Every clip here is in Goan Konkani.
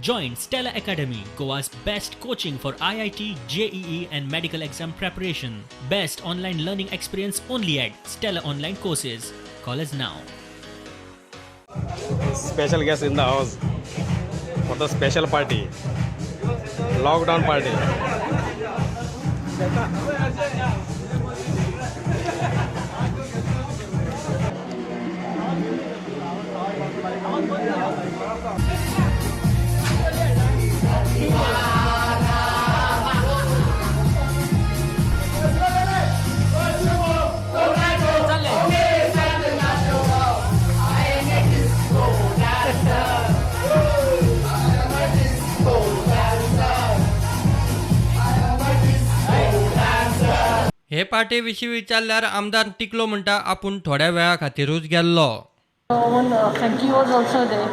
Join Stella Academy, Goa's best coaching for IIT, JEE, and medical exam preparation. Best online learning experience only at Stella Online Courses. Call us now. Special guest in the house for the special party, lockdown party. हे पार्टी विशीं विचारल्यार आमदार टिकलो म्हणटा, आपूण थोड्या वेळा खातीरूच गेल्लो. One Frankie was also there.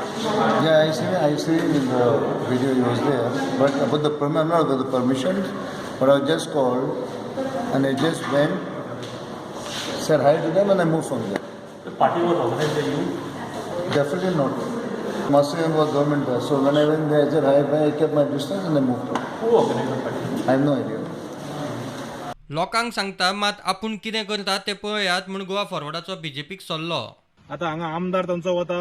Yeah, I see in the video he was there, but about the permission, I'm not about the permissions, but I just called and I just went, said hi to them and I moved from there. The party was organized by you? Definitely not. Master was government bus, so when I went there, I said hi, bye, I kept my distance and I moved on. Who organized the party? I have no idea. लोकांक सांगता मात आपूण कितें करता तें पळयात म्हूण गोवा फॉरवर्डाचो बीजेपीक सल्लो. आतां हांगा आमदार तांचो वता,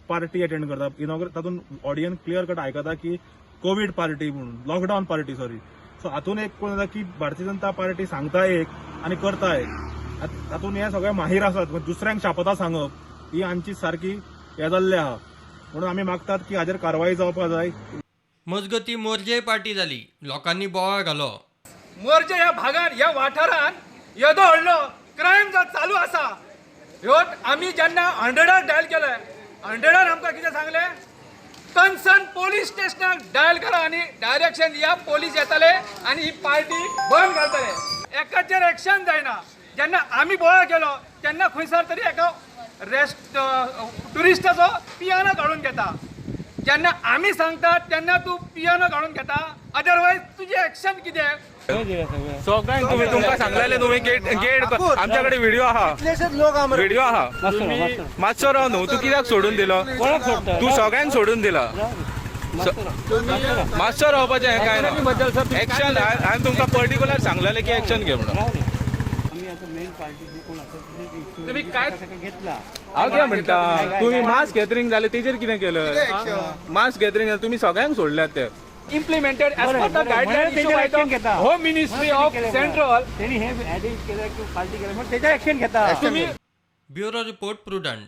पार्टी अटेंड करता इनॉग्रे, तातूंत ऑडियन्स क्लियर कट आयकता की कोवीड पार्टी म्हणून, लॉकडावन पार्टी, सॉरी. सो हातून एक कोण जाता की भारतीय जनता पार्टी सांगता एक आनी करता एक. तातूंत हे सगळे माहीर आसात. दुसऱ्यांक शापतां सांगप ही आमची सारकी हें जाल्लें आहा. म्हणून आमी मागतात की हाजेर कारवाई जावपाक जाय. मजगती, मोरजे पार्टी जाली, लोकांनी बोवाळ घालो. मोरजे ह्या भागान, ह्या वाठारान येदो व्हडलो क्रायम जो चालू आसा, ह्यो आमी जेन्ना 100 डायल केले, 100 आमकां कितें सांगलें? कन्सर्न पोलीस स्टेशनाक डायल करा आनी डायरेक्शन दिया, पोलीस येतले आनी ही पार्टी बंद घालतले. एकाचेर एक्शन जायना. जेन्ना आमी बोवाळ केलो तेन्ना खंयसर तरी एका रेस्ट ट्युरिस्टाचो पियानो काडून घेता. जेन्ना आमी सांगतात तेन्ना तूं पियानो काडून घेता, अदरवायज तुजें एक्शन कितें? सगळ्यांक तुम्ही, तुमकां सांगलेले, तुम्ही गेट गेट, आमच्याकडे व्हिडिओ आहा, व्हिडिओ आहा. मातसो राव न्हू. तूं कित्याक सोडून दिलो? तूं सगळ्यांक सोडून दिला. मातसो रावपाचें हें काय ना. एक्शन, हांवें तुमकां पर्टिक्युलर सांगलेलें की एक्शन घे म्हणून. तुम्ही काय हांव कितें म्हणटा, तुमी मास गॅदरींग जालें तेजेर कितें केलं? मास गॅदरींग जालें, तुमी सगळ्यांक सोडल्यात ते. Implemented as per the guideline issued by the Home Ministry of Central. त्यांनी हे अरेंज केलं किंवा पार्टी केलं म्हणून त्याच्यावर ऍक्शन घेता. तुम्ही ब्युरो रिपोर्ट, प्रुडंट.